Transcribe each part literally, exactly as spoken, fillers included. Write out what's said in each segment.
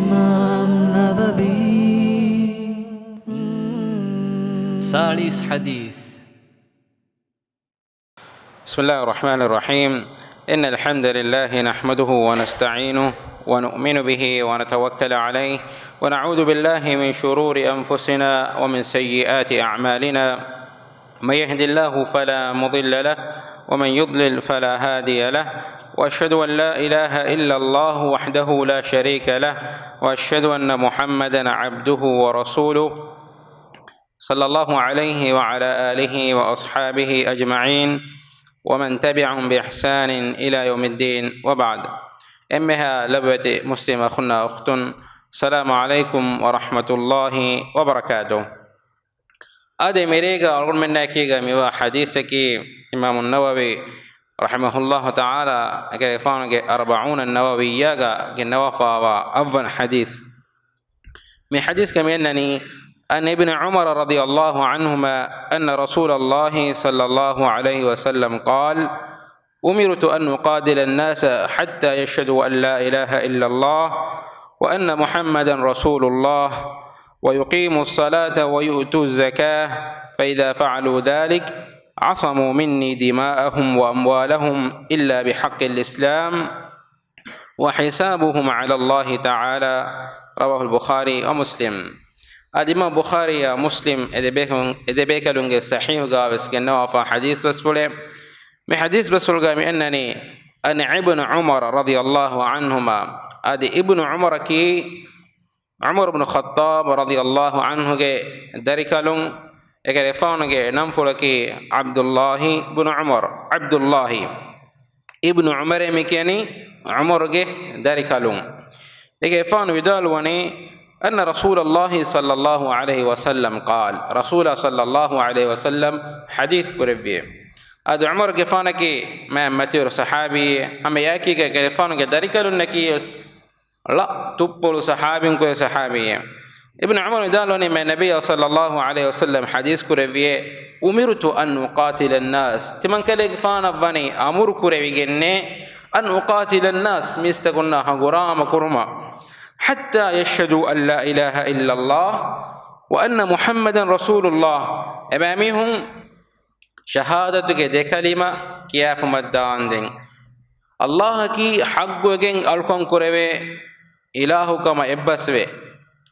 އިމާމް ނަވަވީ. ސާޅީސް ޙަދީޘް. بسم الله الرحمن الرحيم. إن الحمد لله نحمده ونستعينه ونؤمن به ونتوكل عليه ونعوذ بالله من شرور أنفسنا ومن سيئات أعمالنا. من يهد الله فلا مضل له ومن يضلل فلا هادي له. وأشهد أن لا إله إلا الله وحده لا شريك له. وأشهد أن محمدا عبده ورسوله. صلى الله عليه وعلى آله وأصحابه أجمعين ومن تبعهم بإحسان إلى يوم الدين وبعد. އެންމެހާ ލޮބުވެތި މުސްލިމް އަޚުންނާ އުޚްތުން، السلام عليكم ورحمة الله وبركاته. އާދެ، މިރޭގަ އަޅުގަނޑުމެންނާ އެކީގަ މިވާ ޙަދީޘަކީ އިމާމު ނަވަވީ ރަޙިމަހުﷲ ތަޢާލާ އޭގެ ފާނުގެ އަރުބަޢޫނަ ނަވަވިއްޔާގަ ގެންނަވާފާވާ އަށްވަނަ ޙަދީޘް. މި ޙަދީޘްގަ މިއަންނަނީ، عن ابن عمر رضي الله عنهما أن رسول الله صلى الله عليه وسلم قال: أمرت أن أقاتل الناس حتى يشهدوا أن لا إله إلا الله وأن محمدا رسول الله ويقيموا الصلاة ويؤتوا الزكاة فإذا فعلوا ذلك عصموا مني دماءهم وأموالهم إلا بحق الإسلام وحسابهم على الله تعالى. رواه البخاري ومسلم. އަދި އިމާމް ބުޚާރީއާ މުސްލިމް އެ ދެބޭކަލުން، އެ ދެބޭކަލުންގެ ޞަޙީޙުގަ ވެސް ގެންނަވާފާ ޙަދީޘް ބަސްފުޅެއް. މި ޙަދީޘް ބަސްފުޅުގަ މި އަންނަނީ، عن ابن عمر رضي الله عنهما، އަދި އިބްނު ޢުމަރަކީ، ޢުމަރު ބުނު ޚައްޠާބު ރަޟިޔަﷲ ޢަންހުގެ ދަރިކަލުން، އޭގެ ރެފާނުގެ ނަންފުޅަކީ ޢަބްދުﷲ ބުނު ޢުމަރު، ޢަބްދުﷲ. އިބްނު ޢުމަރޭ މި ކިޔަނީ ޢުމަރުގެ ދަރިކަލުން. އޭގެ ފާނު ވިދާޅުވަނީ، أن رسول الله صلى الله عليه وسلم قال، ރަސޫލާ ޞައްލަﷲ ޢަލައިހި ވަސައްލަމް ޙަދީޘް ކުރެއްވިއޭ. އަދި ޢުމަރުގެފާނަކީ މާތް މަތިވެރި ޞަޙާބީއެއް، ހަމަ އެއާއެކީގަ އޭގެ ރެފާނުގެ ދަރިކަލުންނަކީ ވެސް ޅަ ތުއްޕުޅު ޞަޙާބީން ކުރެ ޞަޙާބީއެއް. އިބްނު ޢުމަރު ވިދާޅުވަނީ، މާތް ނަބިއްޔާ ޞައްލަﷲ ޢަލައިހި ވަސައްލަމް ޙަދީޘް ކުރެއްވިއޭ، أمرت أن أقاتل الناس، ތިމަންކަލޭގެފާނަށް ވަނީ އަމުރު ކުރެވިގެންނޭ، أن أقاتل الناس، މީސްތަކުންނާ ހަނގުރާމަ ކުރުމަށް، حتى يشهدوا أن لا إله إلا الله وأن محمدا رسول الله، އެބައިމީހުން ޝަހާދަތުގެ ދެ ކަލިމަ ކިޔާފުމަށްދާންދެން، ﷲ އަކީ ޙައްޤުވެގެން އަޅުކަން ކުރެވޭ އިލާހުކަމަށް އެއްބަސްވެ،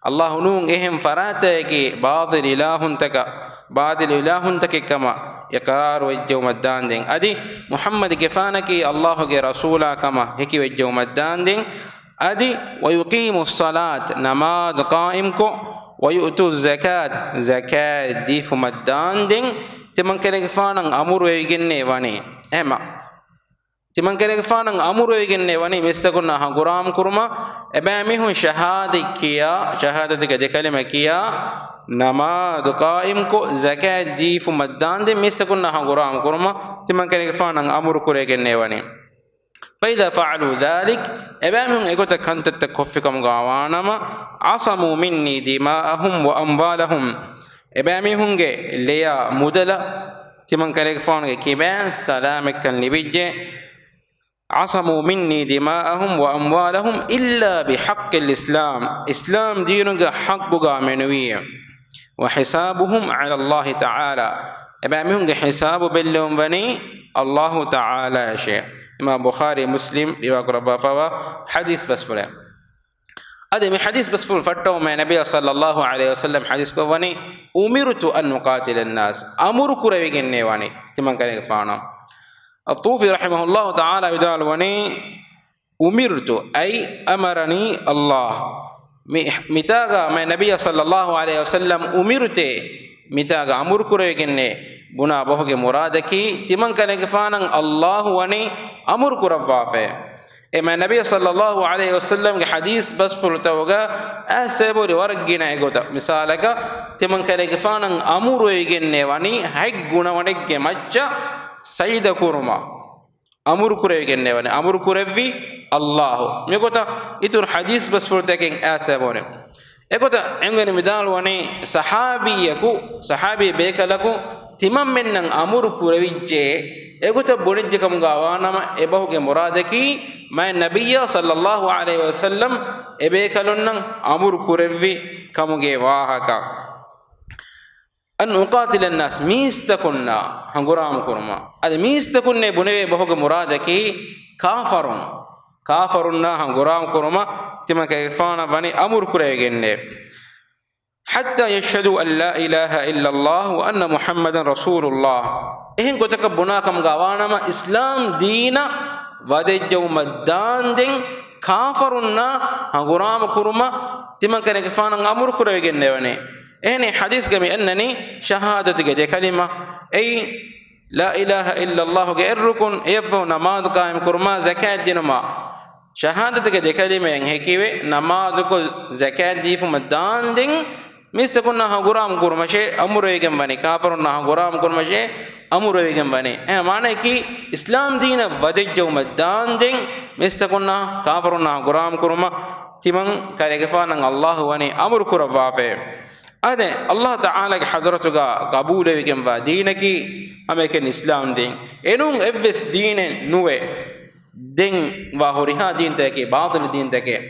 ﷲ ނޫން އެހެން ފަރާތަކަކީ ބާޠިލް އިލާހުންތަކަށް، ބާޠިލް އިލާހުންތަކެއްކަމަށް އިޤްރާރުވެއްޖެއްވުމަށްދާންދެން، އަދި މުޙައްމަދުގެފާނަކީ ﷲ ގެ ރަސޫލާ ކަމަށް ހެކިވެއްޖެއްވުމަށްދާންދެން، އަދި ويقيموا الصلاة، ނަމާދު ޤާއިމްކޮށް، ويؤتوا الزكاة، ޒަކާތް ދީފުމަށްދާންދެން، ތިމަންކަލޭގެފާނަށް އަމުރުވެވިގެންނޭ ވަނީ. އެހެމަ ތިމަންކަލޭގެފާނަށް އަމުރުވެވިގެންނޭ ވަނީ މީސްތަކުންނާ ހަނގުރާމަ ކުރުމަށް، އެބައިމީހުން ޝަހާދަތް ކިޔާ، ޝަހާދަތުގެ ދެ ކަލިމަ ކިޔާ، ނަމާދު ޤާއިމްކޮށް، ޒަކާތް ދީފުމަށްދާންދެން މީސްތަކުންނާ ހަނގުރާމަ ކުރުމަށް ތިމަންކަލޭގެފާނަށް އަމުރު ކުރެވިގެންނޭ ވަނީ. فإذا فعلوا ذلك، އެބައިމީހުން އެގޮތަށް ކަންތައްތައް ކޮށްފިކަމުގަ ވާނަމަ، عصموا مني دماءهم وأموالهم، އެބައިމީހުންގެ ލެޔާ މުދަލަށް ތިމަންކަލޭގެފާނުގެ ކިބައިން ސަލާމަތްކަން ލިބިއްޖެ. عصموا مني دماءهم وأموالهم إلا بحق الإسلام، އިސްލާމް ދީނުގެ ޙައްޤުގަ މެނުވީއޭ. وحسابهم على الله تعالى، އެބައިމީހުންގެ ޙިސާބު ބެއްލެވުން ވަނީ ﷲ ތަޢާލާއަށޭ. އިމާމް ބުޚާރީ މުސްލިމް ރިވާކުރައްވާފައިވާ ޙަދީޘް ބަސްފުޅެއް. އަދި މި ޙަދީޘް ބަސްފުޅު ފައްޓަވުމޭ ނަބިއްޔާ ޞައްލަﷲ ޢަލައިހި ވަސައްލަމް ޙަދީޘް ކުރައްވަނީ، أمرت أن أقاتل الناس، އަމުރު ކުރެވިގެންނޭ ވަނީ ތިމަންކަލޭގެފާނަށް. އައްޠޫފީ ރަޙިމަހުﷲ ތަޢާލާ ވިދާޅުވަނީ، أمرت أي أمرني الله، މި، މިތާގަ މާތް ނަބިއްޔާ ޞައްލަﷲ ޢަލައިހި ވަސައްލަމް އުމިރުތޭ، މިތާގަ އަމުރު ކުރެވިގެންނޭ ބުނާ ބަހުގެ މުރާދަކީ، ތިމަންކަލޭގެފާނަށް ﷲ ވަނީ އަމުރު ކުރައްވާފައޭ. އެ މާތް ނަބިއްޔާ ޞައްލަﷲ ޢަލައިހި ވަސައްލަމްގެ ޙަދީޘް ބަސްފުޅުތަކުގަ އައިސް އެބަހުރި ވަރަށް ގިނަ އެގޮތަށް. މިސާލަކަށް، ތިމަންކަލޭގެފާނަށް އަމުރުވެވިގެންނޭ ވަނީ ހަތް ގުނަވަނެއްގެ މައްޗަށް ސަޖިދަ ކުރުމަށް. އަމުރު ކުރެވިގެންނޭ ވަނީ، އަމުރު ކުރެއްވީ ﷲ. މިގޮތަށް އިތުރު ޙަދީޘް ބަސްފުޅުތަކެއް އައިސް އެބަހުރި. އެގޮތަށް އެނގެނި ވިދާޅުވަނީ، ޞަޙާބީއަކު، ޞަޙާބީ ބޭކަލަކު ތިމަންމެންނަށް އަމުރު ކުރެވިއްޖެ، އެގޮތަށް ބުނެއްޖެ ކަމުގަ ވާނަމަ، އެބަހުގެ މުރާދަކީ، މާތް ނަބިއްޔާ ޞައްލައްލާހު ޢަލައިހި ވަސައްލަމް އެބޭކަލުންނަށް އަމުރު ކުރެއްވި ކަމުގެ ވާހަކަ. أن أقاتل الناس، މީސްތަކުންނާ ހަނގުރާމަ ކުރުމަށް. އަދި މީސްތަކުންނޭ ބުނެވޭ ބަހުގެ މުރާދަކީ ކާފަރުން. ކާފަރުންނާ ހަނގުރާމަ ކުރުމަށް ތިމަން ކަލޭގެފާނަށް ވަނީ އަމުރު ކުރެވިގެންނޭ. حتى يشهدوا أن لا إله إلا الله وأن محمدا رسول الله. އެހެން ގޮތަކަށް ބުނާ ކަމުގަ ވާނަމަ، އިސްލާމް ދީނަށް ވަދެއްޖައުމަށް ދާންދެން ކާފަރުންނާ ހަނގުރާމަ ކުރުމަށް ތިމަން ކަލޭގެފާނަށް އަމުރު ކުރެވިގެންނެވަނީ. އެހެނީ ޙަދީޘްގަ މި އަންނަނީ ޝަހާދަތުގެ ދެ ކަލިމަ. އެއީ، ލާ އިލާހަ އިއްލައްލާހުގެ އެއް ރުކުން، އެއަށްފަހު ނަމާދު ޤާއިމް ކުރުމާ، ޒަކާތް ދިނުމާ. ޝަހާދަތުގެ ދެ ކަލިމައިން ހެކިވެ، ނަމާދުކޮށް، ޒަކާތް ދީފުމަށް ދާންދެން، މީސްތަކުންނާ ހަނގުރާމަ ކުރުމަށޭ އަމުރުވެގެން ވަނީ، ކާފަރުންނާ ހަނގުރާމަ ކުރުމަށޭ އަމުރުވެގެން ވަނީ. އެ މާނަޔަކީ، އިސްލާމް ދީނަށް ވަދެއްޖައުމަށް ދާންދެން، މީސްތަކުންނާ ކާފަރުންނާ ހަނގުރާމަ ކުރުމަށް ތިމަން ކަލޭގެފާނަށް އައްލާހު ވަނީ އަމުރު ކުރައްވާފައި. އާދެ، އައްލާހު ތަޢާލާގެ ޙަޟްރަތުގަ ޤަބޫލުވެގެންވާ ދީނަކީ ހަމައެކަނި އިސްލާމް ދީން. އެނޫން އެއްވެސް ދީނެއް ނުވެ. ދެން ވާ ހުރިހާ ދީންތަކެއް، ބާޠިލު ދީންތަކެއް.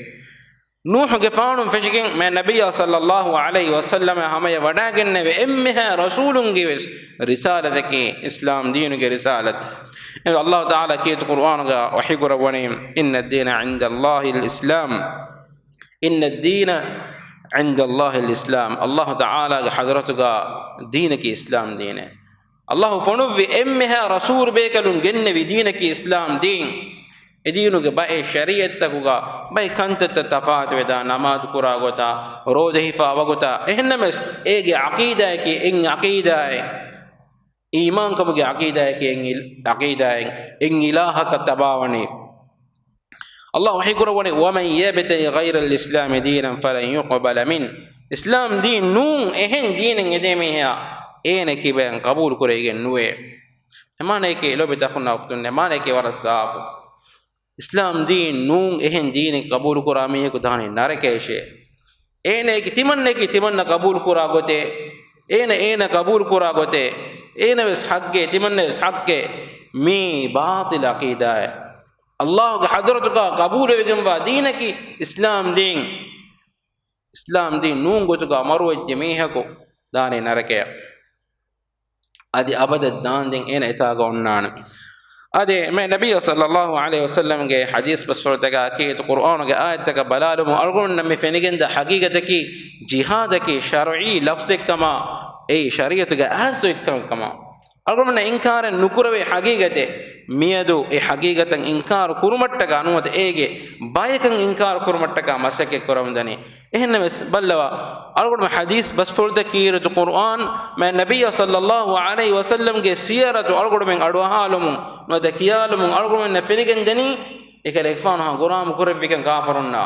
ނޫޙުގެފާނުން ފެށިގެން މާތް ނަބިއްޔާ ޞައްލައްލާހު ޢަލައިހި ވަސައްލަމަ ހަމަޔަށް ވަޑާގެންނެވި އެންމެހާ ރަސޫލުންގެ ވެސް ރިސާލަތަކީ އިސްލާމް ދީނުގެ ރިސާލަތު. އެ އައްލާހު ތަޢާލާ ކީރިތި ޤުރުއާނުގަ ވަޙީ ކުރައްވަނީ، إن الدين عند الله الإسلام. إن الدين عند الله الإسلام. އައްލާހު ތަޢާލާގެ ޙަޟްރަތުގަ ދީނަކީ އިސްލާމް ދީނޭ. އައްލާހު ފޮނުއްވި އެންމެހާ ރަސޫލު ބޭކަލުން ގެންނެވި ދީނަކީ އިސްލާމް ދީން. އެ ދީނުގެ ބައެއް ޝަރީޢަތްތަކުގަ ބައެއް ކަންތައްތައް ތަފާތުވެދާނެ، ނަމާދު ކުރާ ގޮތާ، ރޯދަ ހިފާ ވަގުތާ. އެހެންނަމަވެސް އޭގެ ޢަޤީދާއަކީ އެއް ޢަޤީދާއެއް. އީމާންކަމުގެ ޢަޤީދާއަކީ އެއް އިލް-، ޢަޤީދާއެއް، އެއް އިލާހަކަށް ތަބާވަނީ. އައްލާހު ވަޙީ ކުރައްވަނީ، ومن يبتغ غير الإسلام دينا فلن يقبل منه. އިސްލާމް ދީން ނޫން އެހެން ދީނެއް އެދޭ މީހާ އޭނަ ކިބައިން ޤަބޫލު ކުރެވިގެން ނުވޭ. އެ މާނަޔަކީ ލޯބިވެތި އަޚުންނާ އުޚްތުންނޭ، މާނަޔަކީ ވަރަށް ސާފު. އިސްލާމް ދީން ނޫން އެހެން ދީނެއް ޤަބޫލު ކުރާ މީހަކު ދާނީ ނަރަކަޔަށޭ. އޭނައަކީ ތިމަންނައަކީ ތިމަންނަ ޤަބޫލު ކުރާ ގޮތޭ. އޭނަ އޭނަ ޤަބޫލު ކުރާ ގޮތޭ. އޭނަ ވެސް ޙައްޤޭ، ތިމަންނަ ވެސް ޙައްޤޭ. މީ ބާޠިލު ޢަޤީދާއެއް. އައްލާހުގެ ޙަޟްރަތުގަ ޤަބޫލުވެގެންވާ ދީނަކީ އިސްލާމް ދީން. އިސްލާމް ދީން ނޫން ގޮތުގަ މަރުވެއްޖެ މީހަކު ދާނީ ނަރަކަޔަށް. އަދި އަބަދަށް ދާންދެން އޭނަ އެތާގަ އޮންނާނެ. އާދެ، މާތް ނަބިއްޔާ ޞައްލައްލާހު ޢަލައިހި ވަސައްލަމްގެ ޙަދީޘް ބަސްފުޅުތަކާ ކީރިތި ޤުރުއާނުގެ އާޔަތްތަކަށް ބަލާލުމުން އަޅުގަނޑުމެންނަށް މި ފެނިގެންދާ ޙަޤީޤަތަކީ ޖިހާދަކީ ޝަރުޢީ ލަފްޒެއްކަމާ، އެއީ ޝަރީޢަތުގެ އަސްލު އެއްކަމެއްކަމާ. އަޅުގަނޑުމެންނަށް އިންކާރެއް ނުކުރެވޭ ޙަޤީޤަތެއް. މިއަދު އެ ޙަޤީޤަތަށް އިންކާރު ކުރުމަށްޓަކާ ނުވަތަ އޭގެ ބަޔަކަށް އިންކާރު ކުރުމަށްޓަކާ މަސައްކަތް ކުރަމުންދަނީ. އެހެންނަމަވެސް ބައްލަވާ، އަޅުގަނޑުމެން ޙަދީޘް ބަސްފުޅުތައް ކީރިތި ޤުރުއާން، މާތް ނަބިއްޔާ ޞައްލައްލާހު ޢަލައިހި ވަސައްލަމްގެ ސިޔަރަތު އަޅުގަނޑުމެން އަޑުއަހާލުމުން ނުވަތަ ކިޔާލުމުން އަޅުގަނޑުމެންނަށް ފެނިގެންދަނީ، އެކަލޭގެފާނު ހަނގުރާމަ ކުރެއްވިކަން ކާފަރުންނާ.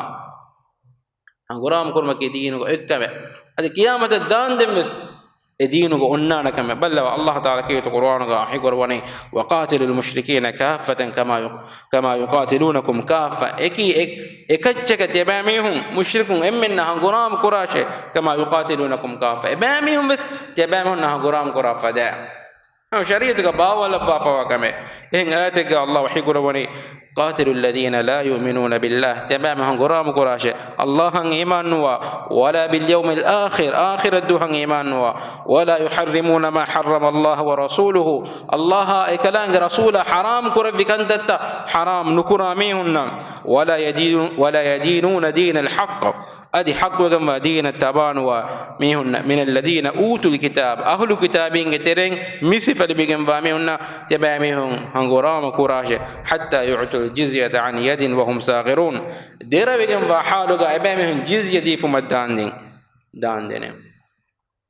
ހަނގުރާމަ ކުރުމަކީ ދީނުގެ އޮތްކަމެއް. އަދި ޤިޔާމަތަށް ދާންދެންވެސް އެ ދީނުގަ އޮންނާނެ ކަމެއް. ބައްލަވާ، އައްލާހު ތަޢާލާ ކީރިތި ޤުރުއާނުގަ ވަޙީކުރައްވަނީ، وقاتلوا المشركين كافة كما يق-، كما يقاتلونكم كافة. އެކީ އެ-، އެކައްޗަކަށް ތިޔަބައިމީހުން މުޝްރިކުން އެންމެންނާ ހަނގުރާމަ ކުރާށޭ، كما يقاتلونكم كافة. އެބައިމީހުން ވެސް ތިޔަބައިމީހުންނާ ހަނގުރާމަ ކުރާ ފަދައިން. ހަމަ ޝަރީޢަތުގަ ބާވާލައްވާފަވާ ކަމެއް. އެހެން އާޔަތެއްގަ އައްލާހު ވަޙީކުރައްވަނީ، قاتلوا الذين لا يؤمنون بالله، ތިޔަބައިމީހުން ހަނގުރާމަ ކުރާށޭ، އައްލާހަށް އީމާންނުވާ، ولا باليوم الآخر، އާޚިރަތްދުވަހަށް އީމާންނުވާ، ولا يحرمون ما حرم الله ورسوله، އައްލާހާ އެކަލާނގެ ރަސޫލާ ޙަރާމް ކުރެއްވި ކަންތައްތައް ޙަރާމް ނުކުރާ މީހުންނަށް، ولا يدينون، ولا يدينون دين الحق، އަދި ޙައްޤުވެގެންވާ ދީނަށް ތަބާނުވާ މީހުންނަށް، من الذين أوتوا الكتاب، އަހުލު ކިތާބީންގެ ތެރެއިން މި ސިފަ ލިބިގެންވާ މީހުންނަށް ތިޔަބައިމީހުން ހަނގުރާމަ ކުރާށޭ، حتى يعطوا الجزية عن يد وهم صاغرون، ދެރަވެގެންވާ ޙާލުގަ އެބައިމީހުން ޖިޒްޔަ ދީފުމަށް ދާންދެން، ދާންދެނެ.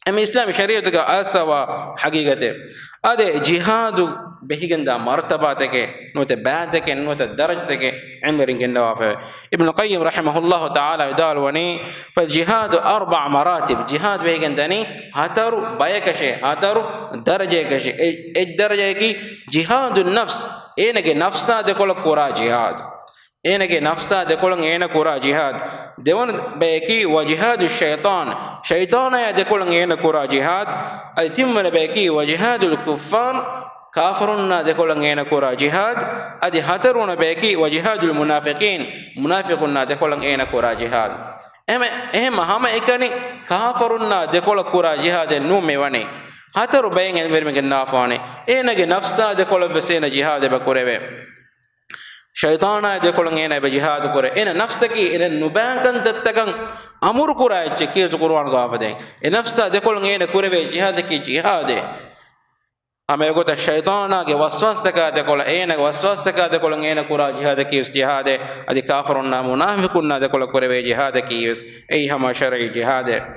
އެ މި އިސްލާމީ ޝަރީޢަތުގަ އައްސަވާ ޙަޤީޤަތެއް. އާދެ، ޖިހާދު ބެހިގެންދާ މަރުތަބާތަކެއް ނުވަތަ ބައިތަކެއް ނުވަތަ ދަރަޖަތަކެއް ޢިލްމުވެރިން ގެންނަވާފައި. އިބްނު ޤައްޔިމް ރަޙިމަހުﷲ ތަޢާލާ ވިދާޅުވަނީ، فالجهاد أربع مراتب، ޖިހާދު ވެހިގެން ދަނީ ހަތަރު ބަޔަކަށޭ، ހަތަރު ދަރަޖަޔަކަށޭ. އެ، އެއް ދަރަޖަޔަކީ ޖިހާދު ނަފްސް، އޭނަގެ ނަފްސާ ދެކޮޅަށް ކުރާ ޖިހާދު. އޭނަގެ ނަފްސާ ދެކޮޅަށް އޭނަ ކުރާ ޖިހާދު. ދެވަނަ ބަޔަކީ وجهاد الشيطان، ޝައިޠާނާޔާ ދެކޮޅަށް އޭނަ ކުރާ ޖިހާދު. އަދި ތިންވަނަ ބަޔަކީ وجهاد الكفار، ކާފަރުންނާ ދެކޮޅަށް އޭނަ ކުރާ ޖިހާދު. އަދި ހަތަރުވަނަ ބަޔަކީ وجهاد المنافقين، މުނާފިޤުންނާ ދެކޮޅަށް އޭނަ ކުރާ ޖިހާދު. އެހެމަ-، އެހެމަ ހަމައެކަނި ކާފަރުންނާ ދެކޮޅަށް ކުރާ ޖިހާދެއް ނޫން މިވަނީ. ހަތަރު ބައެއް އެންވެރިމެންގެ ނާފާނެ. އޭނަގެ ނަފްސާ ދެކޮޅަށް ވެސް އޭނަ ޖިހާދެއް ބަ ކުރެވޭ. ޝައިޠާނާ ދެކޮޅަށް އޭނަ އެބަ ޖިހާދު ކުރޭ. އޭނަ ނަފްސަކީ އޭނަ ނުބައި ކަންތައްތަކަށް އަމުރު ކުރާ އެއްޗެއް ކީރިތި ޤުރުއާނުގަ އާފަދައިން. އެ ނަފްސާ ދެކޮޅަށް އޭނަ ކުރެވޭ ޖިހާދަކީ ޖިހާދެއް. ހަމަ އެގޮތަށް ޝައިޠާނާގެ ވަސްވާސްތަކާ ދެކޮޅަށް، އޭނަގެ ވަސްވާސްތަކާ ދެކޮޅަށް އޭނަ ކުރާ ޖިހާދަކީ ވެސް ޖިހާދެއް. އަދި ކާފަރުންނާ މުނާފިޤުންނާ ދެކޮޅަށް ކުރެވޭ ޖިހާދަކީ ވެސް އެއީ ހަމަ ޝަރުޢީ ޖިހާދެއް.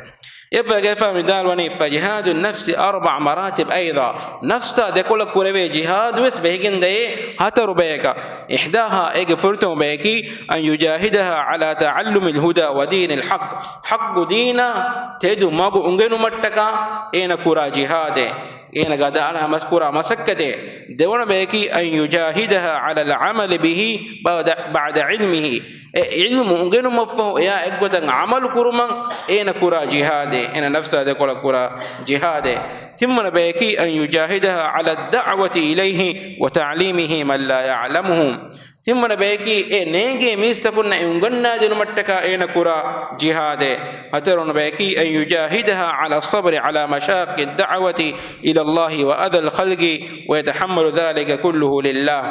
އެފަގެފާ މިދާލުވަނީ، فجهاد النفس أربع مراتب أيضا، ނަފްސާ ދެކޮޅަށް ކުރެވޭ ޖިހާދު ވެސް ބެހިގެންދައޭ ހަތަރު ބަޔަކަށް. إحداها، އޭގެ ފުރަތަމަ ބަޔަކީ، أن يجاهدها على تعلم الهدى ودين الحق، ޙައްޤު ދީނާ ތެދު މަގު އުނގެނުމަށްޓަކާ އޭނަ ކުރާ ޖިހާދެއް. އޭނަ ގަދައަޅާ މަސް ކުރާ މަސައްކަތެއް. ދެވަނަ ބަޔަކީ، أن يجاهدها على العمل به بعد، بعد علمه، އެ ޢިލްމު އުނގެނުމަށްފަހު އެއާ އެއްގޮތަށް ޢަމަލު ކުރުމަށް އޭނަ ކުރާ ޖިހާދެއް، އޭނަ ނަފްސާ ދެކޮޅަށް ކުރާ ޖިހާދެއް. ތިންވަނަ ބަޔަކީ، أن يجاهدها على الدعوة إليه وتعليمه من لا يعلمه. ތިންވަނަ ބަޔަކީ، އެ ނޭނގޭ މީސްތަކުންނަށް އެ އުނގަންނާދިނުމަށްޓަކާ އޭނަ ކުރާ ޖިހާދެއް. ހަތަރުވަނަ ބަޔަކީ، أن يجاهدها على الصبر على مشاق الدعوة إلى الله وأذى الخلق ويتحمل ذلك كله لله.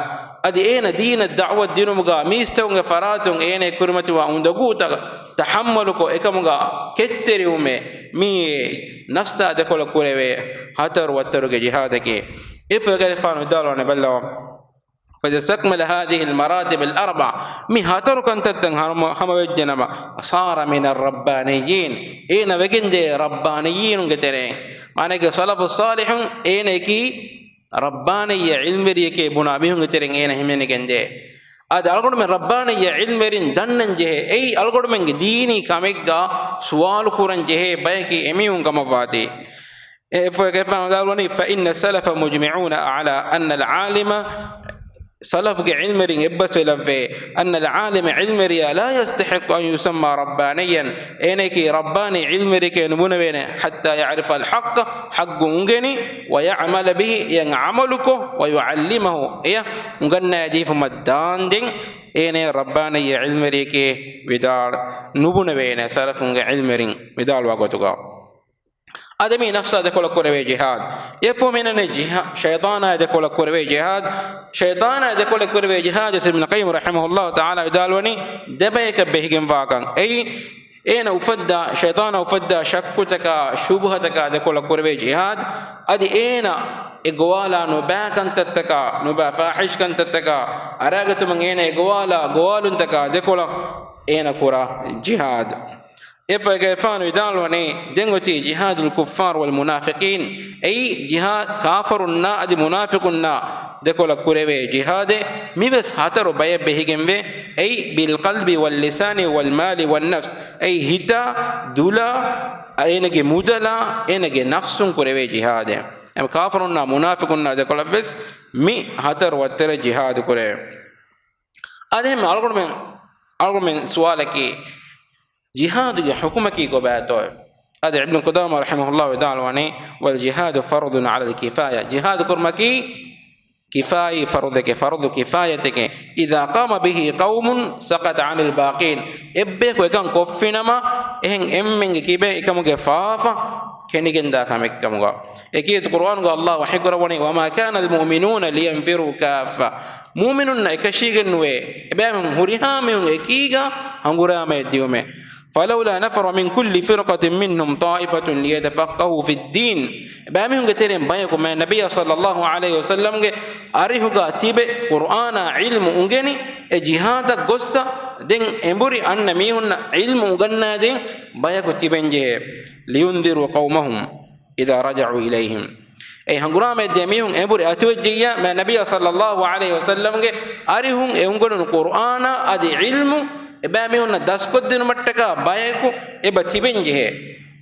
އަދި އޭނަ ދީނަށް ދަޢުވަތު ދިނުމުގަ މީސްތަކުންގެ ފަރާތުން އޭނަ ކުރިމަތިވާ އުނދަގޫތައް ތަޙައްމަލުކޮށް، އެކަމުގަ ކެތްތެރިވުމެއް މިއީ ނަފްސާ ދެކޮޅަށް ކުރެވޭ ހަތަރު ވައްތަރުގެ ޖިހާދަކީ. އެފަގެފާނު ވިދާޅުވާނެ ބައްލަވާ، فإذا استكمل هذه المراتب الأربع، މި ހަތަރު ކަންތައްތައް ހަމަ-، ހަމަވެއްޖެނަމަ، صار من الربانيين، އޭނަ ވެގެންދޭ ރައްބާނިއްޔީނުންގެ ތެރެއިން. މާނައީގެ ސަލަފު ޞާލިޙުން އޭނައަކީ ރައްބާނިއްޔަ ޢިލްމުވެރިއެކޭ ބުނާ މީހުންގެ ތެރެއިން އޭނަ ހިމެނިގެންދޭ. އަދި އަޅުގަނޑުމެން ރައްބާނިއްޔަ ޢިލްމުވެރިން ދަންނަން ޖެހޭ، އެއީ އަޅުގަނޑުމެންގެ ދީނީ ކަމެއްގަ ސުވާލު ކުރަން ޖެހޭ ބަޔަކީ އެމީހުން ކަމަށްވާތީ. އެ ފޮތްގެ ފާމުދާލުވަނީ، فإن السلف مجمعون على أن العالم، ސަލަފުގެ ޢިލްމުވެރިން އެއްބަސްވެލައްވޭ، أن العالم، ޢިލްމުވެރިޔާ، لا يستحق أن يسمى ربانيا، އޭނައަކީ ރައްބާނީ ޢިލްމުވެރިއެކޭ ނުބުނެވޭނެ، حتى يعرف الحق، ޙައްޤު އުނގެނި، ويعمل به، އެއަށް ޢަމަލުކޮށް، ويعلمه، އެޔަށް އުނގަންނައިދީފުމަށް ދާންދެން އޭނަ ރައްބާނިއްޔަ ޢިލްމުވެރިއެކޭ ވިދާޅު ނުބުނެވޭނެ، ސަލަފުންގެ ޢިލްމުވެރިން ވިދާޅުވާ ގޮތުގަ. އަދި މީ ނަފްސާ ދެކޮޅަށް ކުރެވޭ ޖިހާދު. އެފަހު މިނަން ޖިހާ-، ޝައިޠާނާ ދެކޮޅަށް ކުރެވޭ ޖިހާދު. ޝައިޠާނާ ދެކޮޅަށް ކުރެވޭ ޖިހާދު، އިބްނު ޤައްޔިމް ރަޙިމަހުﷲ ތަޢާލާ ވިދާޅުވަނީ ދެބަޔަކަށް ބެހިގެންވާކަން. އެއީ، އޭނަ އުފައްދާ، ޝައިޠާނާ އުފައްދާ ޝައްކުތަކާ، ޝުބުހަތަކާ ދެކޮޅަށް ކުރެވޭ ޖިހާދު. އަދި އޭނަ އެ ގޮވާލާ ނުބައި ކަންތައްތަކާ، ނުބައި ފާޙިޝް ކަންތައްތަކާ އަރާގަތުމަށް އޭނަ އެ ގޮވާލާ ގޮވާލުންތަކާ ދެކޮޅަށް އޭނަ ކުރާ ޖިހާދު. އެފަގެފާނު ވިދާޅުވަނީ، ދެން އޮތީ ޖިހާދުލް ކުއްފާރު ވަލް މުނާފިޤީން. އެއީ ޖިހާ-، ކާފަރުންނާ އަދި މުނާފިޤުންނާ ދެކޮޅަށް ކުރެވޭ ޖިހާދެއް. މިވެސް ހަތަރު ބަޔަށް ބެހިގެންވޭ. އެއީ، بالقلب واللسان والمال والنفس. އެއީ ހިތާ، ދުލާ، އޭނަގެ މުދަލާ، އޭނަގެ ނަފްސުން ކުރެވޭ ޖިހާދެއް. އެމަ ކާފަރުންނާ މުނާފިޤުންނާ ދެކޮޅަށްވެސް މި ހަތަރު ވައްތަރެއް ޖިހާދު ކުރޭ. އަދި އެހެން އަޅުގަނޑުމެން، އަޅުގަނޑުމެން ސުވާލަކީ، ޖިހާދުގެ ޙުކުމަކީ ކޮބާތޯ؟ އަދި އިބްނު ޤުދާމާ ރަޙިމަހުﷲ ވިދާޅުވަނީ، والجهاد فرض على الكفاية، ޖިހާދު ކުރުމަކީ ކިފާއީ ފަރުޟެކޭ، ފަރުޟު ކިފާޔަތެކޭ. إذا قام به قوم سقط عن الباقين، އެއްބަޔަކު އެކަން ކޮށްފިނަމަ، އެހެން އެންމެންގެ ކިބައިން އެކަމުގެ ފާފަ ކެނޑިގެންދާ ކަމެއްކަމުގަ. އެކީ ޤުރުއާނުގަ ﷲ ވަޙީކުރައްވަނީ، وما كان المؤمنون لينفروا كافة، މުއުމިނުންނަށް އެކަށީގެންނުވޭ އެބައިމީހުން ހުރިހާ މީހުން އެކީގަ ހަނގުރާމަޔަށް ދިއުމެއް. فلولا نفر من كل فرقة منهم طائفة ليتفقهوا في الدين، އެބައިމީހުންގެ ތެރެއިން ބަޔަކު މާތް ނަބިއްޔާ ޞައްލައްލާހު ޢަލައިހި ވަސައްލަމްގެ އަރިހުގަ ތިބެ ޤުރުއާނާ ޢިލްމު އުނގެނި އެ ޖިހާދަށް ގޮއްސަ، ދެން އެނބުރި އަންނަ މީހުންނަށް ޢިލްމު އުނގަންނާދޭން ބަޔަކު ތިބެންޖެހޭ. لينذروا قومهم إذا رجعوا إليهم. އެ ހަނގުރާމައެއް ދޭ މީހުން އެނބުރި އަތުވެއްޖެއްޔާ، މާތް ނަބިއްޔާ ޞައްލައްލާހު ޢަލައިހި ވަސައްލަމްގެ އަރިހުން އެ އުނގަނުނު ޤުރުއާނާ އަދި ޢިލްމު އެބައިމީހުންނަށް ދަސްކޮށްދިނުމަށްޓަކާ ބަޔަކު އެބަ ތިބެންޖެހޭ.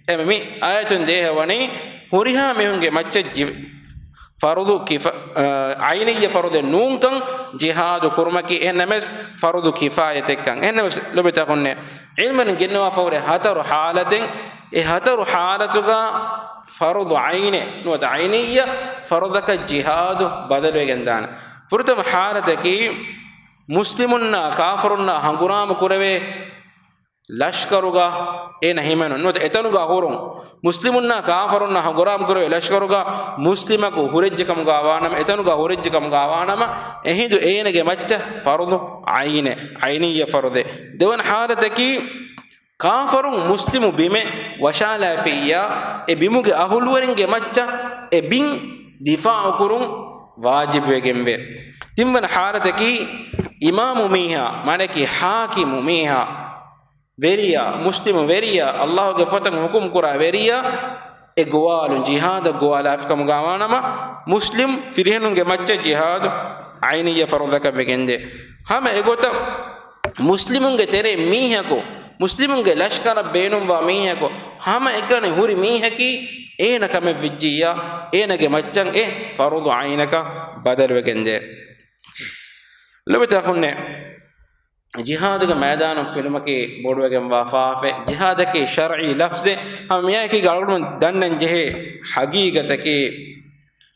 އެމަ މި އާޔަތުން ދޭހަވަނީ ހުރިހާ މީހުންގެ މައްޗަށް ޖި-، ފަރުޟު ކިފާ-، އަ، ޢައިނިއްޔަ ފަރުޟެއް ނޫންކަން ޖިހާދު ކުރުމަކީ، އެހެންނަމަވެސް ފަރުޟު ކިފާޔަތެއްކަން. އެހެންނަމަވެސް ލޮބުވެތި އަޚުންނޭ، ޢިލްމުވެރިން ގެންނަވާފަ ހުރި ހަތަރު ޙާލަތެއް، އެ ހަތަރު ޙާލަތުގަ ފަރުޟު ޢައިނެއް ނުވަތަ ޢައިނިއްޔަ ފަރުޟަކަށް ޖިހާދު ބަދަލުވެގެންދާނެ. ފުރަތަމަ ޙާލަތަކީ، މުސްލިމުންނާ ކާފަރުންނާ ހަނގުރާމަ ކުރެވޭ ލަޝްކަރުގަ އޭނަ ހިމެނުން ނުވަތަ އެތަނުގަ ހުރުން، މުސްލިމުންނާ ކާފަރުންނާ ހަނގުރާމަ ކުރެވޭ ލަޝްކަރުގަ މުސްލިމަކު ހުރެއްޖެ ކަމުގަ ވާނަމަ، އެތަނުގަ ހުރެއްޖެ ކަމުގަ ވާނަމަ، އެހިނދު އޭނަގެ މައްޗަށް ފަރުޟު ޢައިނެއް، ޢައިނިއްޔަ ފަރުޟެއް. ދެވަނަ ޙާލަތަކީ، ކާފަރުން މުސްލިމު ބިމެއް ވަށާލާފިއްޔާ، އެ ބިމުގެ އަހުލުވެރިންގެ މައްޗަށް އެ ބިން ދިފާޢު ކުރުން ވާޖިބުވެގެންވޭ. ތިންވަނަ ޙާލަތަކީ، އިމާމު މީހާ، މާނައަކީ ޙާކިމު މީހާ، ވެރިޔާ، މުސްލިމު ވެރިޔާ، ﷲ ގެ ފޮތަށް ޙުކުމް ކުރާ ވެރިޔާ، އެ ގޮވާލުން ޖިހާދަށް ގޮވާލާފި ކަމުގަ ވާނަމަ، މުސްލިމް ފިރިހެނުންގެ މައްޗަށް ޖިހާދު ޢައިނިއްޔަ ފަރުޟަކަށް ވެގެންދޭ. ހަމަ އެގޮތަށް މުސްލިމުންގެ ތެރޭ މީހަކު، މުސްލިމުންގެ ލަޝްކަރަށް ބޭނުންވާ މީހަކު، ހަމަ އެކަނި ހުރި މީހަކީ އޭނަ ކަމެއް ވެއްޖިއްޔާ، އޭނަގެ މައްޗަށް އެ ފަރުޟު ޢައިނަކަށް ބަދަލުވެގެންދޭ. ލޮބުވެތި އަޚުންނޭ، ޖިހާދުގެ މައިދާނުން ފިލުމަކީ ބޮޑުވެގެންވާ ފާފައެއް. ޖިހާދަކީ ޝަރްޢީ ލަފްޒެއް. ހަމަ މިއާއެކީގަ އަޅުގަނޑުމެން ދަންނަން ޖެހޭ ޙަގީގަތަކީ،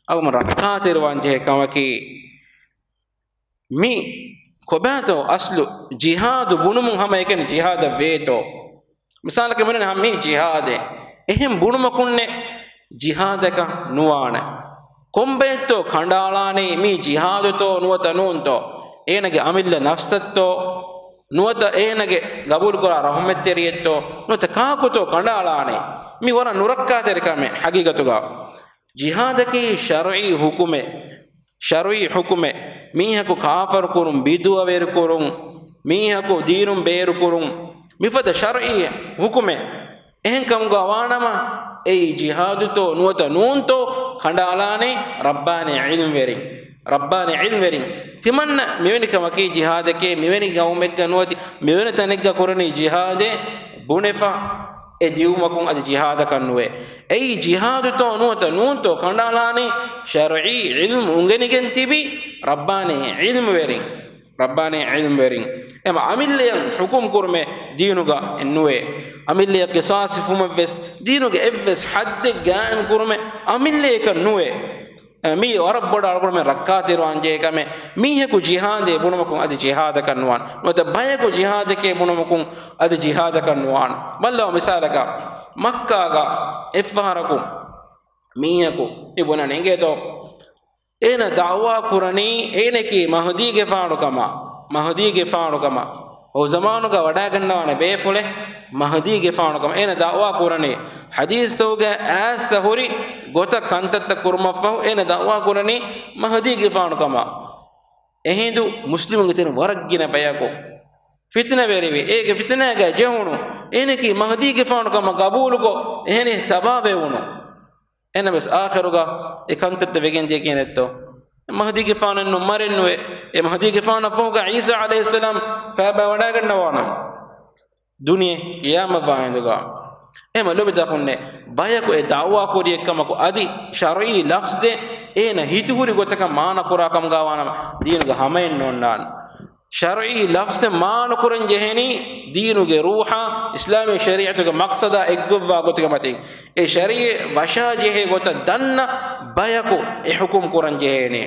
އަޅުގަނޑު ރައްކާތެރިވާން ޖެހޭ ކަމަކީ، މި ކޮބާތޯ އަސްލު ޖިހާދު ބުނުމުން ހަމަ އެކަނި ޖިހާދަށް ވޭތޯ؟ މިސާލަކަށް މިނަން ހަމަ މީ ޖިހާދެއް. އެހެން ބުނުމަކުންނެ ޖިހާދަކަށް ނުވާނެ. ކޮންބައެއްތޯ ކަނޑައަޅާނީ މީ ޖިހާދުތޯ ނުވަތަ ނޫންތޯ؟ އޭނަގެ އަމިއްލަ ނަފްސަށްތޯ ނުވަތަ އޭނަގެ ގަބޫލުކުރާ ރަޙުމަތްތެރިއެއްތޯ ނުވަތަ ކާކުތޯ ކަނޑައަޅާނީ؟ މީ ވަރަށް ނުރައްކާތެރި ކަމެއް ޙަގީގަތުގަ. ޖިހާދަކީ ޝަރުޢީ ޙުކުމެއް، ޝަރުޢީ ޙުކުމެއް، މީހަކު ކާފަރުކުރުން، ބިދުޢަވެރިކުރުން، މީހަކު ދީނުން ބޭރުކުރުން، މިފަދަ ޝަރުޢީ ޙުކުމެއް. އެހެންކަމުގަ ވާނަމަ، އެއީ ޖިހާދުތޯ ނުވަތަ ނޫންތޯ ކަނޑައަޅާނީ ރައްބާނީ ޢިލްމްވެރިން. ރައްބާނީ ޢިލްމްވެރިން. ތިމަންނަ މިވެނި ކަމަކީ ޖިހާދެކޭ، މިވެނި ގައުމެއްގަ ނުވަތި މިވެނި ތަނެއްގަ ކުރަނީ ޖިހާދޭ ބުނެފަ އެ ދިއުމަކުން އަދި ޖިހާދަކަށް ނުވޭ. އެއީ ޖިހާދުތޯ ނުވަތަ ނޫންތޯ ކަނޑައަޅާނީ ޝަރުޢީ ޢިލްމު އުނގެނިގެން ތިބި ރައްބާނީ ޢިލްމުވެރިން. ރައްބާނީ ޢިލްމުވެރިން. އެމަ އަމިއްލަޔަށް ޙުކުމް ކުރުމެއް ދީނުގަ ނުވޭ. އަމިއްލަޔަށް ޤިޞާޞް ފުމެއްވެސް ދީނުގެ އެއްވެސް ޙައްދެއް ގާއިމް ކުރުމެއް އަމިއްލަޔަކަށް ނުވޭ. މީ ވަރަށް ބޮޑަށް އަޅުގަނޑުމެން ރައްކާތެރިވާން ޖެހޭ ކަމެއް. މީހަކު ޖިހާދޭ ބުނުމަކުން އަދި ޖިހާދަކަށް ނުވާން. ނުވަތަ ބަޔަކު ޖިހާދެކޭ ބުނުމަކުން އަދި ޖިހާދަކަށް ނުވާން. ބައްލަވާ މިސާލަކަށް، މައްކާގަ އެއްފަހަރަކު މީހަކު މި ބުނަން އިނގޭތޯ، އޭނަ ދަޢުވާ ކުރަނީ އޭނަކީ މަހުދީގެފާނު ކަމަށް، މަހުދީގެފާނު ކަމަށް. އޮތް ޒަމާނުގަ ވަޑައިގަންނަވާނެ ބޭފުޅެއް މަހުދީގެފާނު ކަމަށް އޭނަ ދަޢުވާ ކުރަނީ. ޙަދީޘްތަކުގެ އާއްސަ ހުރި ގޮތަށް ކަންތައްތައް ކުރުމަށްފަހު އޭނަ ދަޢުވާ ކުރަނީ މަހުދީގެފާނު ކަމަށް. އެހިނދު މުސްލިމުންގެ ތެރެ ވަރަށް ގިނަ ބަޔަކު ފިތުނަވެރިވި. އޭގެ ފިތުނާގައި ޖެހުނު އޭނަކީ މަހުދީގެފާނު ކަމަށް ގަބޫލުކޮށް، އެހެނި ތަބާވެވުނު. އެނަމަވެސް އާޚިރުގަ އެ ކަންތައްތައް ވެގެންދިޔަ ކިހިނެއްތޯ؟ މަހުދީގެފާނަށް ނޫން، މަރެއް ނުވޭ. އެ މަހުދީގެފާނަށް ފަހުގަ ޢީސާ ޢަލައިހިއްސަލާމް ފައިބާ ވަޑައިގަންނަވާނަމަ، ދުނިޔެ ޤިޔާމަތްވާ ހިނދުގަ. އެހެމަ ލޮބިތަކުންނޭ، ބަޔަކު އެ ދަޢުވާ ކުރިއެއްކަމަކު އަދި ޝަރުޢީ ލަފްޒެއް އޭނަ ހިތުހުރި ގޮތަކަށް މާނަ ކުރާ ކަމުގަ ވާނަމަ، ދީނުގަ ހަމައެއް ނޯންނާނެ. ޝަރުޢީ ލަފްޒެއް މާނަކުރަން ޖެހެނީ ދީނުގެ ރޫޙާ، އިސްލާމީ ޝަރީޢަތުގެ މަޤްޞަދާ އެއްގޮތްވާ ގޮތުގެ މަތިން. އެ ޝަރީޢަތް ވަށާ ޖެހޭ ގޮތަށް ދަންނަ ބަޔަކު އެ ޙުކުމް ކުރަން ޖެހޭނީ.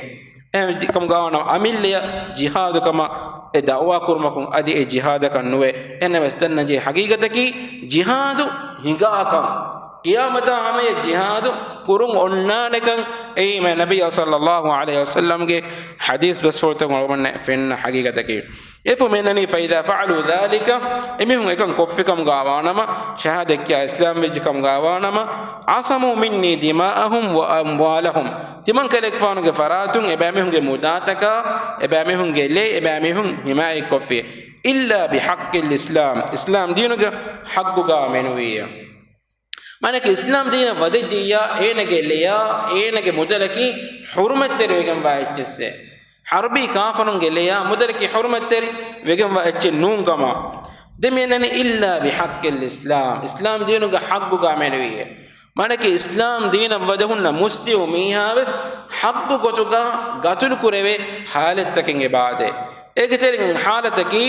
އެހެން ކަމުގަ ވާނަމަ އަމިއްލަޔަށް ޖިހާދު ކަމަށް އެ ދަޢުވާ ކުރުމަކުން އަދި އެ ޖިހާދަކަށް ނުވޭ. އެނަމަވެސް ދަންނަން ޖެހޭ ޙަޤީޤަތަކީ ޖިހާދު ހިނގާކަން، ޤިޔާމަތާ ހަމަޔަށް ޖިހާދު ކުރުން އޮންނާނެކަން އެއީ މާތް ނަބިއްޔާ ޞައްލައްލާހު ޢަލައިހި ވަސައްލަމްގެ ޙަދީޘް ބަސްފުޅުތަކުން އަޅުގަނޑަށް ފެންނަ ޙަޤީޤަތަކީ. އެފުމެންނަނީ، فإذا فعلوا ذلك، އެމީހުން އެކަން ކޮށްފިކަމުގަ ވާނަމަ، ޝަހާދަތް ކިޔާ އިސްލާމް ވެއްޖެ ކަމުގަ ވާނަމަ، عصموا مني دماءهم وأموالهم، ތިމަން ކަލޭގެފާނުގެ ފަރާތުން އެބައިމީހުންގެ މުދާތަކާ، އެބައިމީހުންގެ ލޭ، އެބައިމީހުން ޙިމާޔަތްކޮށްފި. إلا بحق الإسلام، އިސްލާމް ދީނުގެ ޙައްޤުގަ މެނުވީ. މާނައަކީ އިސްލާމް ދީނަށް ވަދެއްޖިއްޔާ، އޭނަގެ ލެޔާ، އޭނަގެ މުދަލަކީ ޙުރުމަތްތެރިވެގެންވާ އެއްޗެއްސެ. ޙަރުބީ ކާފަރުންގެ ލެޔާ، މުދަލަކީ ޙުރުމަތްތެރި ވެގެންވާ އެއްޗެއް ނޫންކަމަށް. ދެމިއެންނަނީ إلا بحق الإسلام، އިސްލާމް ދީނުގެ ޙައްޤުގަ މެނުވީ. މާނައަކީ އިސްލާމް ދީނަށް ވަދެ ހުންނަ މުސްލިމު މީހާވެސް ޙައްޤު ގޮތުގަ ގަތުލު ކުރެވޭ ޙާލަތްތަކެއް އެބައާދޭ. އޭގެ ތެރެއިން ޙާލަތަކީ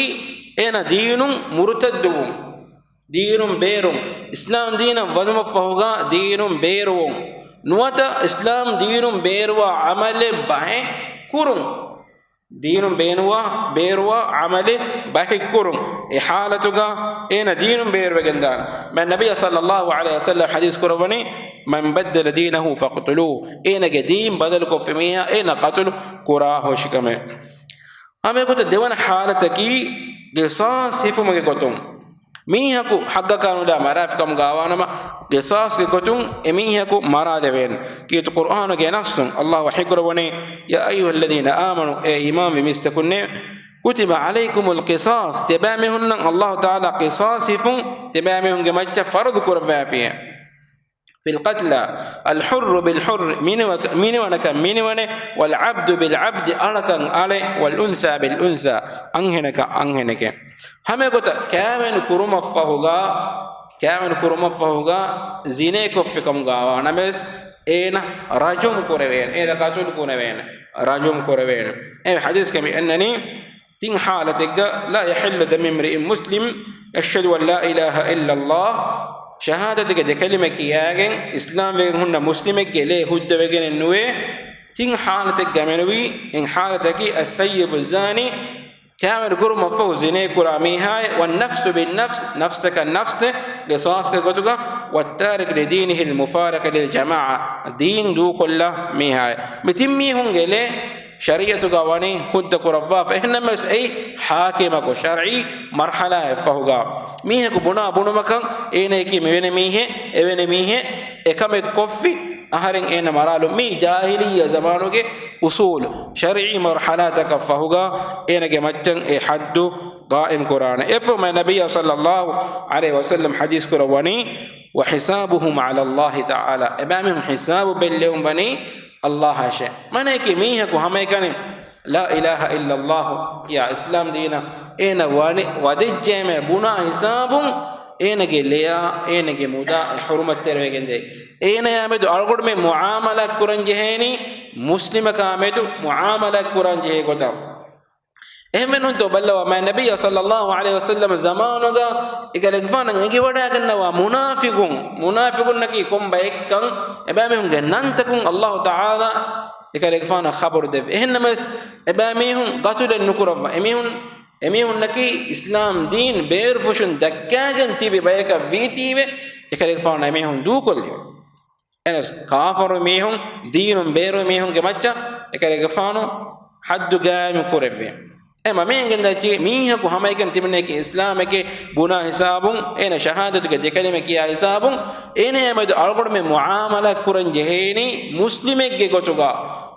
އޭނަ ދީނުން މުރުތައްދުވުން، ދީނުން ބޭރުން، އިސްލާމް ދީނަށް ވަދުމަށްފަހުގަ ދީނުން ބޭރުވުން، ނުވަތަ އިސްލާމް ދީނުން ބޭރުވާ ޢަމަލެއް ބަހެއް ކުރުން. ދީނުން ބޭނުވާ، ބޭރުވާ ޢަމަލެއް ބަހެއް ކުރުން. އެ ޙާލަތުގަ އޭނަ ދީނުން ބޭރުވެގެން ދާން. މާތް ނަބިއްޔާ ޞައްލައްލާހު ޢަލައިހި ވަސައްލަމް ޙަދީޘް ކުރައްވަނީ، "من بدل دينه فاقتلوه." އޭނަގެ ދީން ބަދަލުކޮށްފި މީހާ އޭނަ ޤަތުލު ކުރާ ހުށިކަމެއް. ހަމައެގޮތަށް ދެވަނަ ޙާލަތަކީ ޤިޞާޞް ހިފުމުގެ ގޮތުން. މީހަކު ޙައްޤަކާ ނުލާ މަރާފިކަމުގަ ވާނަމަ، ޤިޞާޞްގެ ގޮތުން އެމީހަކު މަރާލެވޭނެ. ކީރިތި ޤުރްއާނުގެ ނައްޞުން ﷲ ވަޙީކުރައްވަނީ، "يا أيها الذين آمنوا" އޭ އީމާންވި މީސްތަކުންނޭ، "كتب عليكم القصاص" ތިޔަބައިމީހުންނަށް ﷲ ތަޢާލާ ޤިޞާޞް ހިފުން ތިޔަބައިމީހުންގެ މައްޗަށް ފަރުޟު ކުރައްވާފިއޭ. "في القتلى، الحر بالحر" މިނިވަ-، މިނިވަނަކަށް މިނިވަނެއް، "والعبد بالعبد" އަޅަކަށް އަޅެއް، "والأنثى بالأنثى" އަންހެނަކަށް އަންހެނެކެ. ހަމައެގޮތަށް ކާވެނި ކުރުމަށްފަހުގަ، ކާވެނި ކުރުމަށްފަހުގަ ޒިނޭކޮށްފިކަމުގަ ވާނަމަވެސް އޭނަ ރަޖުމް ކުރެވޭނެ، އޭނަ ޤަތުލު ކުރެވޭނެ، ރަޖުމް ކުރެވޭނެ. އެ ޙަދީޘްގަ މި އަންނަނީ، ތިން ޙާލަތެއްގަ، "لا يحل دم امرئ مسلم يشهد أن لا إله إلا الله" ޝަހާދަތުގެ ދެ ކަލިމަ ކިޔާގެން އިސްލާމްވެގެން ހުންނަ މުސްލިމެއްގެ ލޭ ހުއްދަވެގެނެއް ނުވޭ. ތިން ޙާލަތެއްގަ މެނުވީ، އެއް ޙާލަތަކީ "الثيب الزاني" ކާވެނި ކުރުމަށްފަހު ޒިނޭ ކުރާ މީހާއެއް، "والنفس بالنفس" ނަފްސަކަށް ނަފްސެއް ޤިޞާޞްގެ ގޮތުގަ، "والتارك لدينه المفارق للجماعة" ދީން ދޫކޮށްލާ މީހާއެއް. މި ތިން މީހުންގެ ލޭ ޝަރީޢަތުގަ ވަނީ ހުއްދަ ކުރައްވާފަ. އެހެންނަމަވެސް އެއީ ޙާކިމަކު ޝަރްޢީ މަރްޙަލާއެއް ފަހުގަ މީހަކު ބުނާ ބުނުމަކަށް އޭނަޔަކީ މިވެނި މީހެއް، އެވެނި މީހެއް އެކަމެއް ކޮށްފި އަހަރެން އޭނަ މަރާލުން. މީ ޖާހިލިއްޔަ ޒަމާނުގެ އުޞޫލު. ޝަރްޢީ މަރްޙަލާތަކަށް ފަހުގަ އޭނަގެ މައްޗަށް އެ ޙައްދު ޤާއިމް ކުރާނެ. އެއަށްފަހު މާތް ނަބިއްޔާ ޞައްލައްލާހު ޢަލައިހި ވަސައްލަމް ޙަދީޘް ކުރައްވަނީ، "وحسابهم على الله تعالى" އެބައިމީހުން ޙިސާބު ބެއްލެވުން ވަނީ ﷲ އަށެ. މާނައަކީ މީހަކު ހަމައެކަނި "لا إله إلا الله" ކިޔާ އިސްލާމް ދީނަށް އޭނަ ވަނި-، ވަދެއްޖެއެމޭ ބުނާ ހިސާބުން އޭނަގެ ލެޔާ، އޭނަގެ މުދާ އެ ޙުރުމަތްތެރިވެގެންދޭ. އޭނަޔާ މެދު އަޅުގަނޑުމެން މުޢާމަލާތް ކުރަން ޖެހޭނީ މުސްލިމަކާ މެދު މުޢާމަލާތް ކުރަން ޖެހޭ ގޮތަށް. އެހެންވެ ނޫންތޯ ބައްލަވާ، މާތް ނަބިއްޔާ ޞައްލައްލާހު ޢަލައިހި ވަސައްލަމް ޒަމާނުގަ އެކަލޭގެފާނަށް އެނގިވަޑައިގަންނަވާ މުނާފިޤުން، މުނާފިޤުންނަކީ ކޮން ބައެއްކަން އެބައިމީހުންގެ ނަންތަކުން ﷲ ތަޢާލާ އެކަލޭގެފާނަށް ޚަބަރު ދެއްވި. އެހެންނަމަވެސް އެބައިމީހުން ޤަތުލެއް ނުކުރައްވާ. އެމީހުން، އެމީހުންނަކީ އިސްލާމް ދީން ބޭރުފުށުން ދައްކާގެން ތިބި ބަޔަކަށް ވީތީވެ، އެކަލޭގެފާނު އެމީހުން ދޫކޮށްލި. އެނަސް ކާފަރު މީހުން، ދީނުން ބޭރު މީހުންގެ މައްޗަށް އެކަލޭގެފާނު ޙައްދު ގާއިމު ކުރެއްވި. އެ މަމީން ގެންދައްޗި މީހަކު ހަމައެކަނި ތިމަންނައަކީ އިސްލާމެކޭ ބުނާ ހިސާބުން، އޭނަ ޝަހާދަތުގެ ދެކަލިމަ ކިޔާ ހިސާބުން، އޭނަޔާ މެދު އަޅުގަނޑުމެން މުޢާމަލާ ކުރަން ޖެހޭނީ މުސްލިމެއްގެ ގޮތުގަ،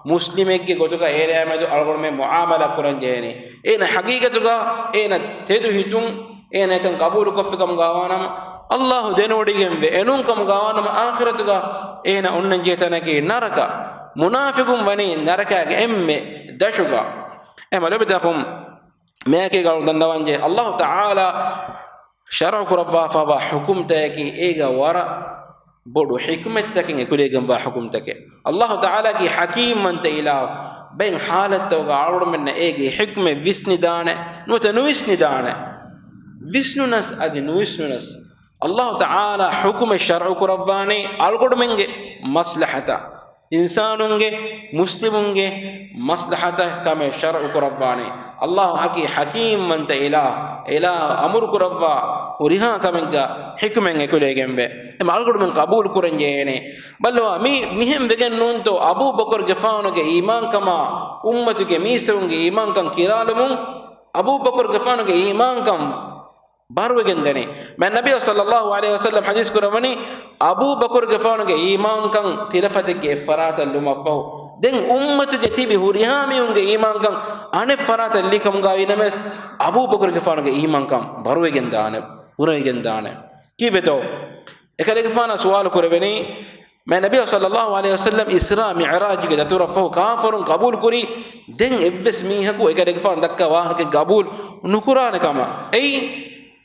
މުސްލިމެއްގެ ގޮތުގަ އޭނަޔާ މެދު އަޅުގަނޑުމެން މުޢާމަލާ ކުރަން ޖެހޭނީ. އޭނަ ޙަޤީޤަތުގަ އޭނަ ތެދު ހިތުން އޭނަ އެކަން ޤަބޫލުކޮށްފިކަމުގަ ވާނަމަ، ﷲ ދެނެވޮޑިގެންވެ އެނޫންކަމުގަ ވާނަމަ، އާޚިރަތުގަ އޭނަ އޮންނަންޖެހޭ ތަނަކީ ނަރަކަ. މުނާފިޤުން ވަނީ ނަރަކާގެ އެންމެ ދަށުގަ. އެހެންމަ ލޮބުވެތި އަޚުން، މިއާއެކީގަ އަޅުގަނޑު ދަންނަވަންޖެހޭ، ﷲ ތަޢާލާ ޝަރުޢު ކުރައްވާފައިވާ ޙުކުމްތަކަކީ އޭގަ ވަރަށް ބޮޑު ޙިކްމަތްތަކެއް އެކުލެވިގެންވާ ޙުކުމްތަކެއް. ﷲ ތަޢާލާއަކީ ޙަކީމްވަންތަ އިލާހު. ބައެއް ޙާލަތްތަކުގަ އަޅުގަނޑުމެންނަށް އޭގެ ޙިކްމަތް ވިސްނިދާނެ، ނުވަތަ ނުވިސްނިދާނެ. ވިސްނުނަސް އަދި ނުވިސްނުނަސް، ﷲ ތަޢާލާ ޙުކުމެއް ޝަރުޢު ކުރައްވާނީ އަޅުގަނޑުމެންގެ މަސްލަޙަތަށް. އިންސާނުންގެ، މުސްލިމުންގެ މަސްލަޙަތަށް ކަމެއް ޝަރުޢު ކުރައްވާނީ. ﷲ އަކީ ޙަކީމްވަންތަ އިލާހު، އިލާހު އަމުރު ކުރައްވާ ހުރިހާ ކަމެއްގަ ޙިކުމެއް އެކުލެވިގެންވޭ. އެމަ އަޅުގަނޑުމެން ޤަބޫލު ކުރަން ޖެހޭނެ. ބައްލަވާ، މި މިހެން ވެގެން ނޫންތޯ އަބޫބަކުރުގެފާނުގެ އީމާންކަމާ، އުއްމަތުގެ މީސްތަކުންގެ އީމާންކަން ކިރާލުމުން އަބޫބަކުރުގެފާނުގެ އީމާންކަން ބަރުވެގެން ދަނީ. މާތް ނަބިއްޔާ ޞައްލައްލާހު ޢަލައިހި ވަސައްލަމް ޙަދީޘް ކުރައްވަނީ، އަބޫބަކުރުގެފާނުގެ އީމާންކަން ތިލަފަތެއްގެ އެއްފަރާތަށް ލުމަށްފަހު، ދެން އުއްމަތުގެ ތިބި ހުރިހާ މީހުންގެ އީމާންކަން އަނެއްފަރާތަށް ލިކަމުގައި ނަމަވެސް، އަބޫބަކުރުގެފާނުގެ އީމާންކަން ބަރުވެގެން ދާނެ، ބަރުވެގެން ދާނެ. ކީއްވެތޯ؟ އެކަލޭގެފާނާ ސުވާލު ކުރެވެނީ، މާތް ނަބިއްޔާ ޞައްލައްލާހު ޢަލައިހި ވަސައްލަމް އިސްރާ މިޢުރާޖުގެ ދަތުރަށްފަހު ކާފަރުން ޤަބޫލު ކުރީ، ދެން އެއްވެސް މީހަކު އެކަލޭގެފާނު ދައްކާ ވާހަކަ ޤަބޫލު ނުކުރާނެ ކަމަށް. އެއީ،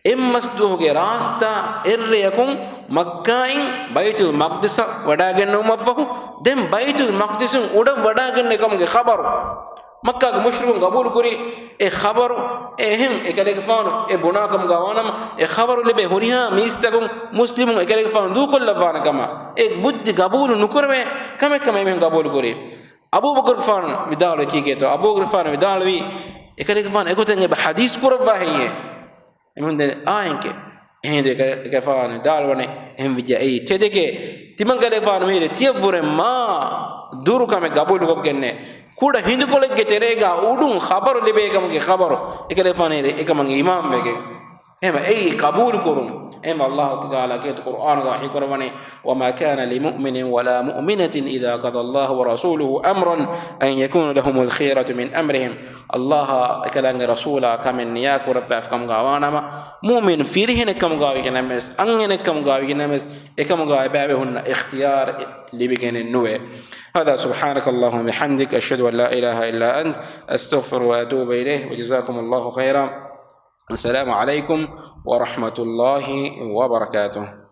އެއްމަސްދުވަހުގެ ރާސްތާ އެއްރެޔަކުން މައްކާއިން ބައިތުލް މަޤްދިސަށް ވަޑާގެންނެވުމަށްފަހު، ދެން ބައިތުލް މަޤްދިސުން އުޑަށް ވަޑާގެންނެވި ކަމުގެ ޚަބަރު މައްކާގެ މުޝްރިކުން ގަބޫލުކުރި. އެ ޚަބަރު އެހެން އެކަލޭގެފާނު އެ ބުނާ ކަމުގަ ވާނަމަ، އެ ޚަބަރު ލިބޭ ހުރިހާ މީސްތަކުން މުސްލިމުން އެކަލޭގެފާނު ދޫކޮށްލައްވާނެ ކަމަށް، އެ ބުއްދި ގަބޫލު ނުކުރެވޭ ކަމެއް ކަމަށް އެމީހުން ގަބޫލުކުރި. އަބޫބަކުރުގެފާނު ވިދާޅުވީ ކީކޭތޯ؟ އަބޫބަކުރުގެފާނު ވިދާޅުވީ، އެކަލޭގެފާނު އެގޮތަށް އެބަ ޙަދީޘް ކުރައްވާ ހެއްޔޭ؟ އެމީހުން ދެން އާއެކޭ. އެހިނދު އެކަ-، އެކަލޭގެފާނު ވިދާޅުވަނީ، އެހެން ވިއްޔާ އެއީ ތެދެކޭ. ތިމަންކަލޭގެފާނު މިހިރީ ތިޔަށްވުރެ މާ ދުރު ކަމެއް ގަބޫލުކޮށްގެންނޭ. ކުޑަ ހިނދުކޮޅެއްގެ ތެރޭގަ އުޑުން ޚަބަރު ލިބޭ ކަމުގެ ޚަބަރު އެކަލޭގެފާނު އެކަމަށް އީމާންވެގެން. އެހެންވެ އެއީ ޤަބޫލުކުރުން. އެހެންވެ ﷲ ތަޢާލާ ކީރިތި ޤުރްއާނުގަ ވަޙީކުރައްވަނީ، وما كان لمؤمن ولا مؤمنة إذا قضى الله ورسوله أمرا أن يكون لهم الخيرة من أمرهم. ﷲ އާ އެކަލާނގެ ރަސޫލާ ކަމެއް ނިޔާކުރައްވާފި ކަމުގަ ވާނަމަ، މުއުމިން ފިރިހެނެއް ކަމުގަ ވިގެންނަމަވެސް، އަންހެނެއް ކަމުގަ ވިގެންނަމަވެސް، އެކަމުގަ އެބައިވެ ހުންނަ އިޚްތިޔާރު ލިބިގެނެއް ނުވޭ. هذا سبحانك اللهم وبحمدك أشهد أن لا إله إلا أنت أستغفرك وأتوب إليك وجزاكم الله خيرا. السلام عليكم ورحمة الله وبركاته.